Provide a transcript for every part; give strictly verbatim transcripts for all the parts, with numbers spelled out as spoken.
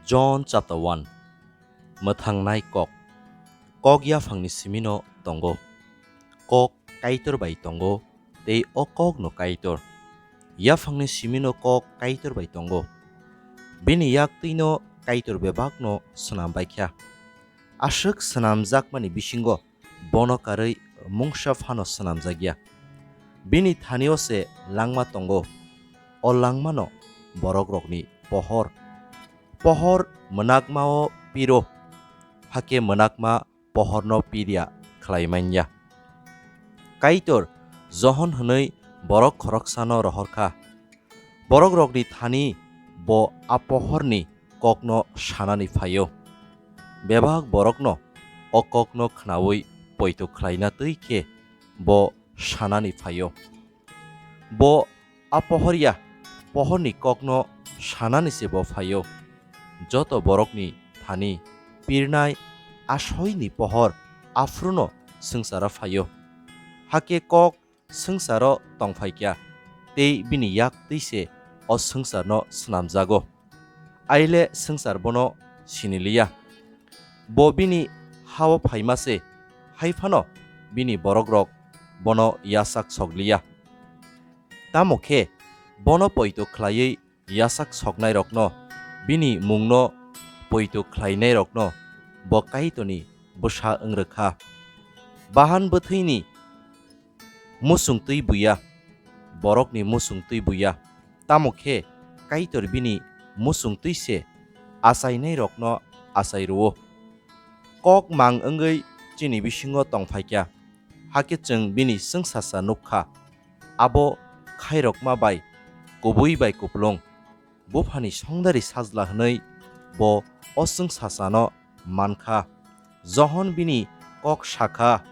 John chapter one. Mwthangnai kok. Kok yaphangni simino tongo. Kok Kaitor bai tongo, tei o kokno Kaitor. Yaphangni simino kok Kaitor bai tongo. Bini yaktwino Kaitor bebakno swnam baikha. Aswk swnamjakmani bisingo bono karwi mungsa phano swnamjakya. Bini thanio se langma tongo. O langmano borokrokni pohor. Pohor mwnakmao piro, hakhe mwnakma pohorno pirya khlai manya. Kaitor Johon hwnwi borok khoroksano rohorkha. Borokrokni thani bo a pohorni kokno sanani phaio. Bebak borokno o kokno khnaui poito khlaina twi khe bo sanani phaio. Bo a pohor ya, pohorni kokno sanani se bo phaio. Joto borokni thani pirnai a soini pohor aphruno swngcharo phaio. Hakhe kok swngcharo tongphaikya, tei bini yaktwi se o swngcharno swnamjago. Aile swngchar bono siniliya. Bo bini hao phaima se, hai phano bini borokrok bono yachak sokliya. Tamo khe bono poito khlaiwi yachak soknairokno, bini mungno poito khlainairokno bo Kaitorni bwsa wng rwkha. Bahan bwthwini muchung twi buya, borokni muchung twi buya, tamo khe Kaitor bini muchung twi se achainairokno achai rwo. Kok mang wngwi chini bisingo tongphaikha, hakhe chwng bini chwngsacha nukkha. Abo khairokma bai kubui bai kupulung. Buphani songdari sajla hwnwi bo o chwngsachano mankha. Johon bini kok sakha,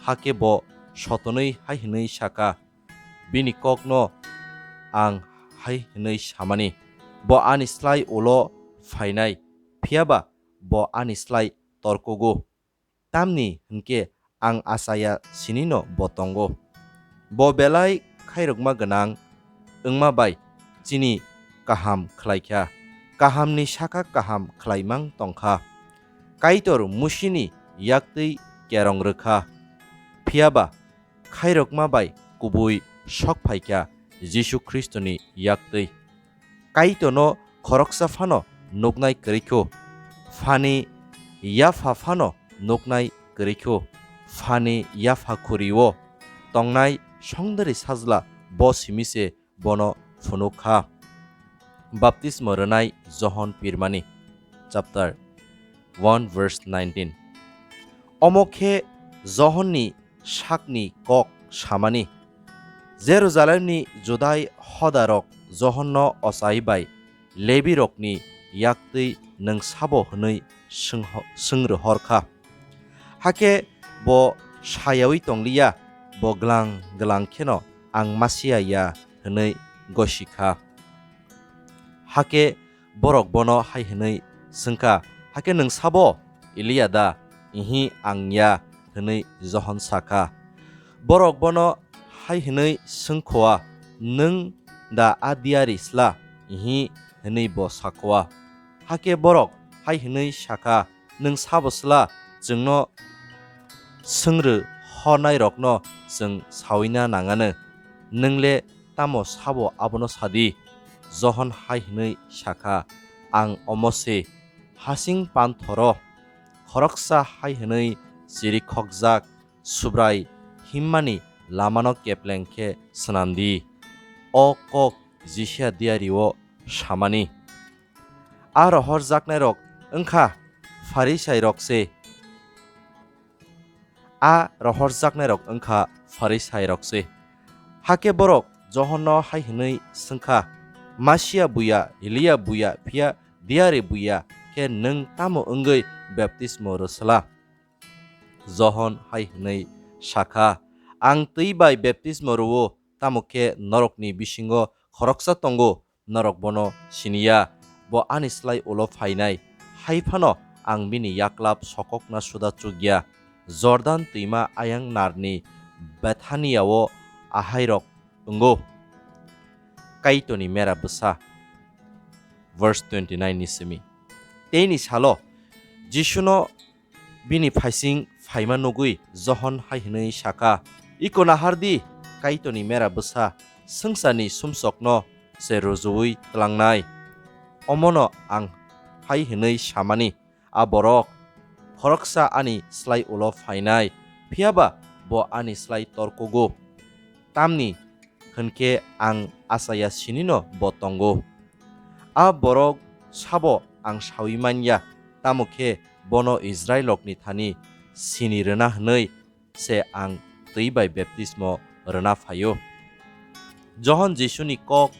hakhe bo sotonwi hai hwnwi sakha, bini kokno ang hai hwnwi samani, bo ani slai ulo phainai, phiyaba bo ani slai torkugo. Tamni hwnkhe ang achaya sinino bo tongo. Bo belai khairokma gwnang wngma bai chini kaham khlaikha, kahamni saka kaham khlaimang tongkha. Kaitor Musini yaktwi kerong rwkha, phiyaba khairokma bai kubui sok phaikha Jisu Khristoni yaktwi. Kaitorno khoroksa phano nuknai kwrwi kho, Phani Yapha phano nuknai kwrwi kho, Phani Yapha khuri-o tongnai songdari sajla bo simi se bono phunuk kha. Baptismo rwnai Johon pirmani, chapter one verse nineteen. Omo khe Johonni sakni kok samani. Jerusalemni Judai hodarok Johonno ochai bai Lebirokni yaktwi nwng sabo hwnwi swngho-, swng rohor kha. Hakhe bo sayaui tongliya, bo glang glang kheno, "Ang Masia ya," hwnwi gosi kha. Hakhe borok bono hai hwnwi swng kha, "Hakhe nwng sabo Eliya da?" "Ihi, ang ya," hwnwi Johon sa kha. Borok bono hai hwnwi swng khoa, "Nwng da a diyari sla?" "Ihi," hwnwi bo sa khoa. Hakhe borok hai hwnwi sa kha, "Nwng sabo sla? Chwngno swng rw hornairokno chwng saui na nang anw. Nwng le tamo sabo abono sa di." Johon hai hwnwi sa kha, "Ang omo se. Hasing panthoro khoroksa hai hwnwi chirikhokjak Subrai himmani lamano kepleng khe swnam di. O kok Jisia diyari-o samani." A rohorjaknairok wng kha Pharisairok se. A rohorjaknairok wng kha Pharisairok se. Hakhe borok Johonno hai hwnwi swng kha, "Masia buya, Eliya buya, phiya diyari buya khe nwng tamo wngwi baptismo rw sla?" Johon hai hwnwi sa kha, "Ang twi bai baptismo rw-o, tamo khe norokni bisingo khoroksa tongo, norok bono sini ya, bo ani slai ulo phainai. Hai phano ang bini yaklap sokokna suda chuk ya. Jordan twima ayang narni Bethania-o ahairok wngo." Kaitorni mera bwsa. Verse twenty-nine ni simi. Teini salo Jisuno bini phaising phaima nugwi Johon hai hwnwi sa kha, "Iko nahar di, Kaitorni mera bwsa, swngcharni sumsokno se rujuwi tlangnai. Omono ang hai hwnwi samani, a borok khoroksa ani slai ulo phainai, phiya ba bo ani slai tor kugo. Tamni hwn khe ang achaiya sinino bo tongo. A borok sabo ang saui man ya, tamo khe bono Israilrokni thani sini rwna hwnwi se ang twi bai baptismo rwna phaio." Johon Jisuni kok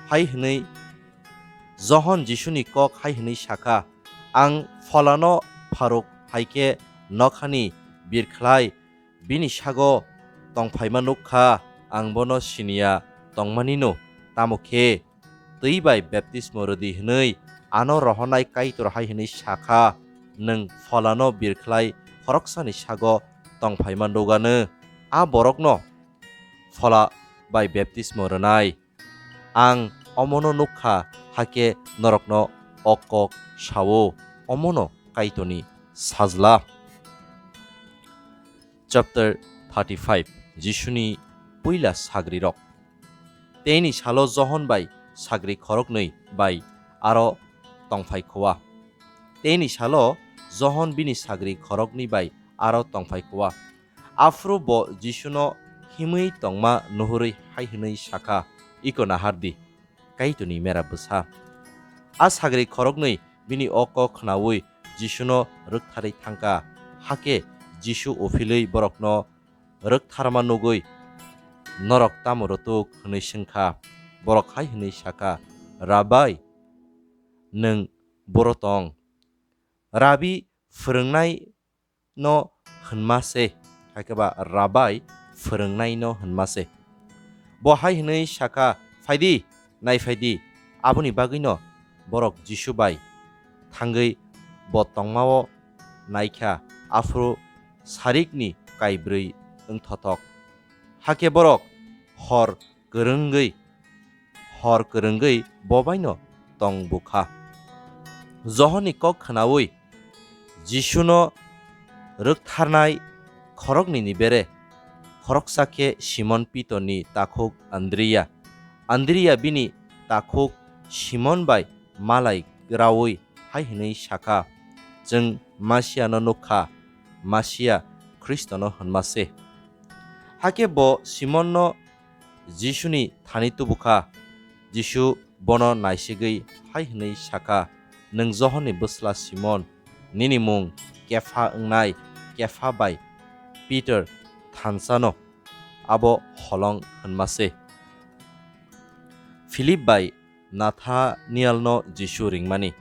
hai hwnwi, Johon Jisuni kok hai hwnwi sa kha, "Ang Pholano pharuk hai khe nokhani birkhlai bini sago tongphaima nuk kha, ang bono siniya tongmanino, tamo khe twi bai baptismo rwdi hwnwi ano rohornai Kaitor hai hwnwi sa kha, nwng Pholano birkhlai khoroksani sago tongphaima nugano, a borokno Phola bai baptismo rwnai. Ang omono nuk kha, hakhe norokno o kok sao, omono Kaitorni sajla." Chapter thirty-five. Jisuni puila sagrirok. Teini salo Johon bai sagri khoroknwi bai aro tongphai khowa. Teini salo Johon bini sagri khoroknwi bai aro tongphai khowa. Aphuru bo Jisuno himwi tongma nuhurwi hai hwnwi sa kha, "Iko nahar di, Kaitorni mera bwsa." A sagri khoroknwi bini o kok khnaui Jisuno rwktharwi thang kha. Hakhe Jisu uphilwi borokno rwktharma nugwi, "Norok tamo rwtuk?" hwnwi swng kha. Borok hai hwnwi sa kha, "Rabai, nwng buro tong?" Rabi, phwrwngnaino hwnma se, hakhe ba Rabai, phwrwngnaino hwnma se. Bo hai hwnwi sa kha, "Phai di, nai phai di." Aboni bagwino borok Jisu bai thangwi bo tongmao nai kha, aphuru sarikni kaibrwi wngthothok. Hakhe borok hor kwrwngwi, hor kwrwngwi bo baino tong bukha. Johonni kok khnaui Jisuno rwktharnai khoroknwini bere khoroksa khe Simon Pitorni takhuk Andriya. Andriya bini takhuk Simon bai malai raui hai hwnwi sa kha, "Chwng Masiano nuk kha," Masia Khristono hwnma se. Hakhe bo Simonno Jisuni thani tubu kha. Jisu bono naisigwi hai hwnwi sa kha, "Nwng Johonni bwsla Simon, nini mung Kepha wngnai." Kepha bai Pitor thansano abo holong hwnma se. Philip bai Nathanielno Jisu ringmani.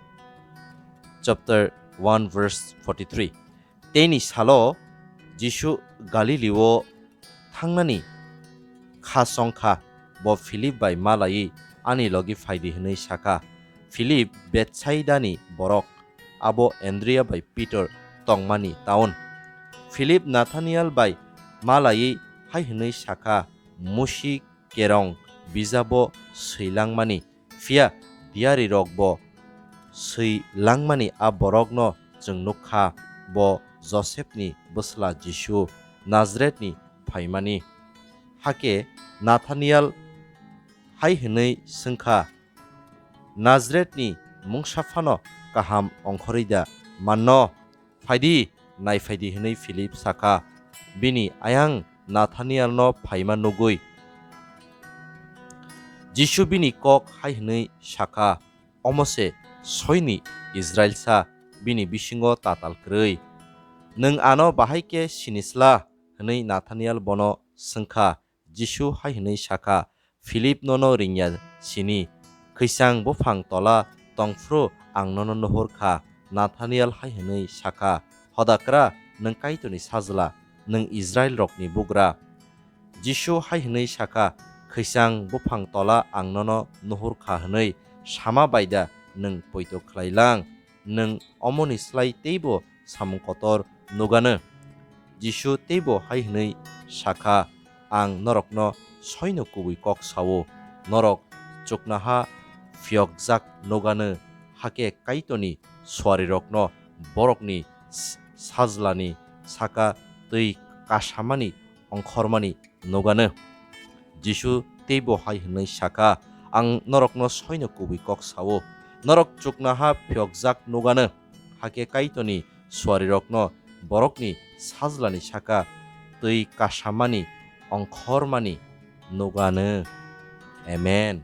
Chapter one verse forty-three. Teini salo Jisu Galilio thangnani kha song kha, bo Philip bai malaiwi, "Ani logi phai di," hwnwi sa kha. Philip Betsaidani borok, abo Andriya bai Pitor tongmani taun. Philip Nathaniel bai malaiwi hai hwnwi sa kha, "Musi Kerong bijabo swi langmani, phiya diyarirokbo swi langmani a borokno chwng nuk kha, bo Josepni bwsla Jisu, Nazaretni phaimani." Hakhe Nathaniel hai hwnwi swng kha, "Nazaretni mungsa phano kaham ongkhorwi da manno? Phai di, nai phai di," hwnwi Philip sa kha, bini ayang Nathanielno phaima nugwi. Jisu bini kok hai hwnwi sa kha, "Omo se soini Israilsa, bini bisingo tatal kwrwi. Nwng ano bahai khe sini sla?" hwnwi Nathaniel bono swng kha. Jisu hai hwnwi sa kha, "Philip nono ringya sini? Khwisang buphang tola tong phuru ang nono nuhur kha." Nathaniel hai hwnwi sa kha, "Hodakra, nwng Kaitorni sajla, nwng Israilrokni bugra." Jisu hai hwnwi sa kha, "Khwisang buphang tola ang nono nuhur kha hwnwi sama bai da nwng poito khlai lang? Nwng omoni slai teibo samung kotor nugano." Jisu teibo hai hwnwi sa kha, "Ang norokno soino kubui kok sa-o, norok chuknoha phiyokjak nugano, hakhe Kaitorni suarirokno borokni s-, sajlani saka twi kasamani ongkhormani nukano. Jisu teibo hai hwnwi saka, "Ang norokno soino kubui kok sao, norok chuknoha phiyokjak nukano, hakhe Kaitorni suarirokno borokni sajlani saka twi kasamani ongkhormani nukano." Amen.